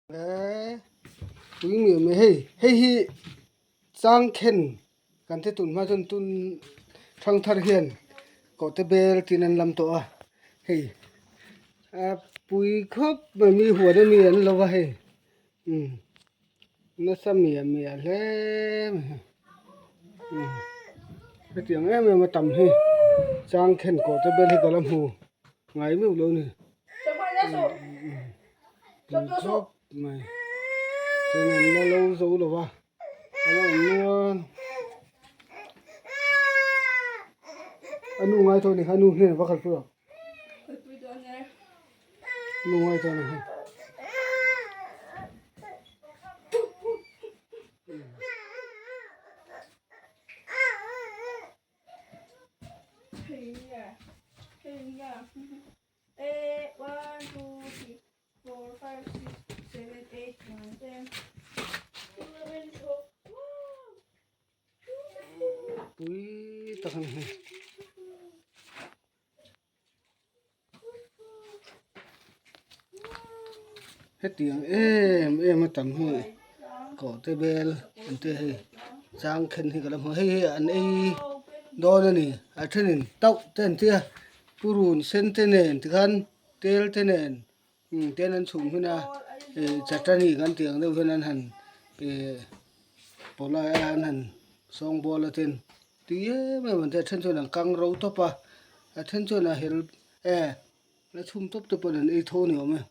Eee tui miah mai hei hei hi changkhen kan ti tun hma chuan tun thangthar hian kawhte bel tiin an lam tawh a hei a pui khawp mai mi huan ami an lo va hei umm nasa miah miah hle mai hei umm hetiang em em a tam hi changkhen kawhte bel hi ka la hmu ngai meuh lo a ni. Khawp mai then an la lo zo lo va a lo awm nual a nu ngai tawh a ni kha a nu hnenah va kalpui rawh nu ngai tawh a ni kha. Pui tak a ni hei. Hetiang em em a tam hi kawhte bel an tia hei chang khen hi ka la hmu a hei hi an ei dawn a ni a thenin tauh te an tia purun sen te nen tikhan tel te nen ten an chhum hun a ih chatani kan tih ang deuh hian an han ih pawlh a an han sawngbawl a ten tui em em an tia a then chuan an kang ro tawp a a then chuan a hel e a chhum tawp te pawh an ei tho a ni awm e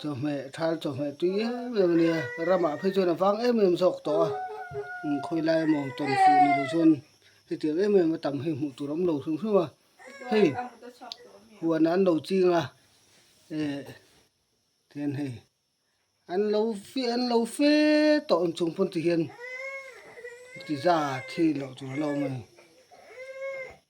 chawhmeh thal chawhmeh tui em em a nia ramah phei chuan a vang em em zawk tawh a khawilai emaw tawnfuh ni lo chuan hetiang em em a tam hi hmuh tur a awm lo hrim hrim a hei huan an lo ching a eh tihian hei an lo fe an lo fe tawh ang chung pawn tihian ti zat hi loh tur a lo awm a ni.